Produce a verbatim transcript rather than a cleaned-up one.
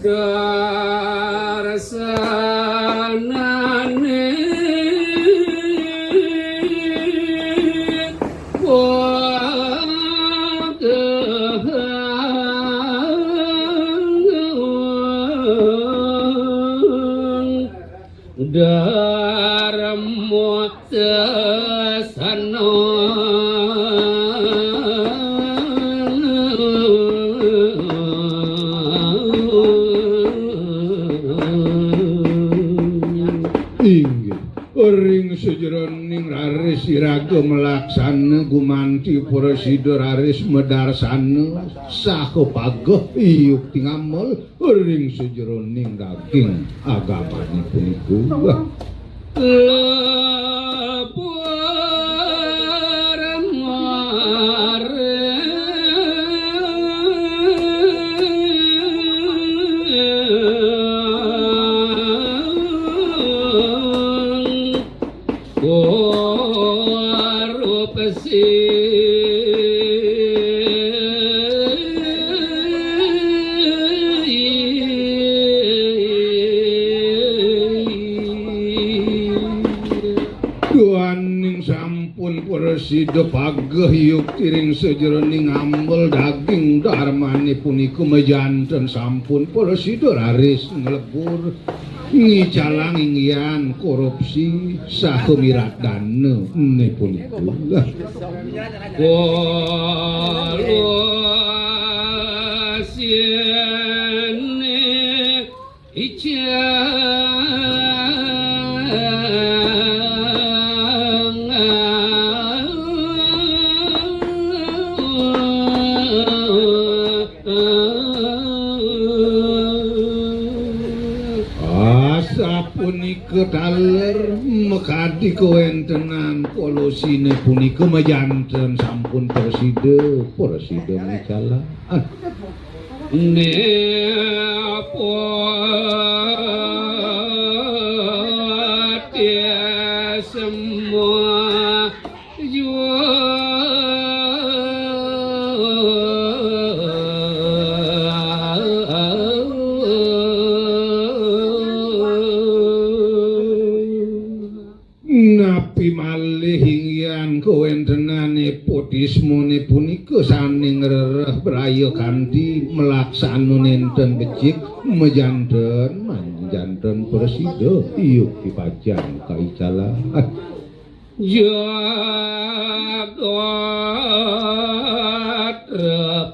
Darsanané wong Darma sasana. Inggih. Ring sajeroning raris iraga malaksana gumanti prasida raris madarsana saha pageh yukti ngamel ring sajeroning daging agamane punika. Lebur maring korupsi. Duaning sampun prasida pageh yukti ring sajeroning ambel daging darmane punika, majanten sampun prasida raris nglebur ngicalang inggihan korupsi saha mirat dana ne punika. Kala sine icang. Asapunika taler makadi kawentenan kolusine punika, majanten sampun prasida, prasida ngicalang. Nepati semua jua. Napi malih inggihan kawentenan nepotismone punika sane ngrereh braya kanthi malaksana nenten becik, majanten, majanten prasida yukti pacang kaicalang. Jagat rep